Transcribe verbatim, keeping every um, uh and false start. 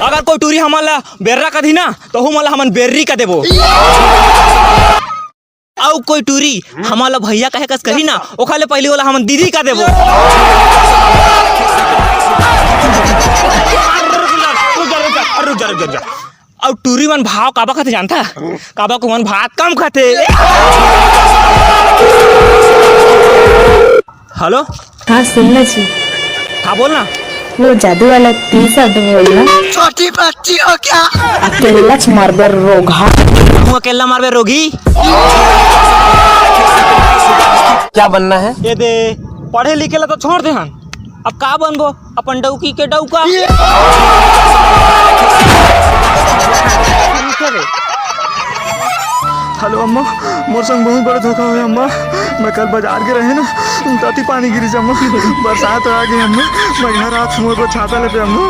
अगर कोई टूरी हमन ला बेर्रा कही ना, तो ओहू मन ला हमन बेर्री कह देबो। अउ कोई टूरी हमन ला भैया कहे कस कही ना, ओखर ले पहिली ओला हमन दीदी कह देबो। रुक जा, रुक जा, रुक जा, रुक जा। अउ टूरी मन भाव काबर खाथे जानथा? काबर के ओमन भात कम खाथे। हेलो। हाँ, सुन ना जी। हाँ, बोल ना। वो जादू वाला तीन सौ आदमी बोल ना। छोटी बच्ची हो क्या? अकेला च मारबे रोगहा। तू अकेला मारबे रोगी। क्या बनना है? ये दे, पढ़े लिखे ला तो छोड़ दे हन, अब का बनबो? अपन डौकी के डौका। हेलो अम्मा, मोर संग बहुत बड़ा धोखा होय अम्मा। मैं कल बाजार गे रहेंव ना, ताती पानी गिरिस अम्मा। बरसात आ गे अम्मा, मैं घर आत मोर बर छाता लेबे अम्मा।